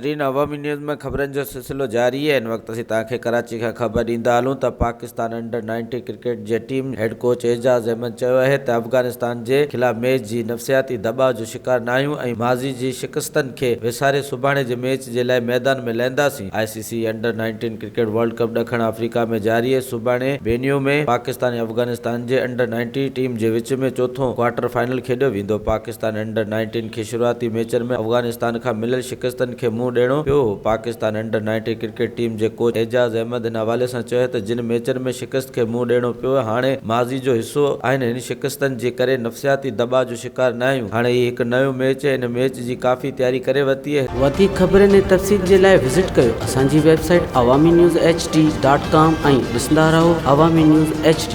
ناظرين عوامي نيوز ۾ خبرن جو سلسلو جاري آهي هن وقت اسين توهان کي ڪراچي کان خبر ڏيندا هلون ته پاڪستان انڊر نائنٽين ڪرڪيٽ جي team head coach Ijaz Ahmed چيو آهي ته افغانستان جي خلاف ميچ جي نفسياتي دٻاء جو شڪار ناهيون ۽ ماضي جي شڪستن کي وساري سڀاڻي جي ميچ جي لاء ميدان ۾ لهنداسين. I C C under nineteen cricket world cup ڏکڻ آفريڪا ۾ جاري آهي سڀاڻي بينيو ۾ پاڪستان ۽ افغانستان جي انڊر نائنٽين ٽيم جي وچ ۾ چوٿون ڪوارٽر فائنل کيڏيو ويندو پاڪستان انڊر نائنٽين کي شروعاتي ميچن ۾ افغانستان کان مليل شڪستن کي منهن ڏيڻو پيو هو. Pakistan under nineteen cricket team جي ڪوچ اعجاز احمد ان حوالي سان چيو ته جن ميچن ۾ شڪست کي منهن ڏيڻو پيو هاڻي ماضي جو حصو آهن هن شڪستن جي ڪري نفسياتي دٻاء جو شڪار ناهيون هاڻي هي هڪ نيو ميچ ان ميچ جي ڪافي تياري ڪري ورتي آهي. وڌيڪ خبرن ۽ تفصيل جي لاء وزٽ ڪيو اسان جي website Awami news H D dot com ۽ ڏسندا رهو عوامي نيوز ايڇ ڊي.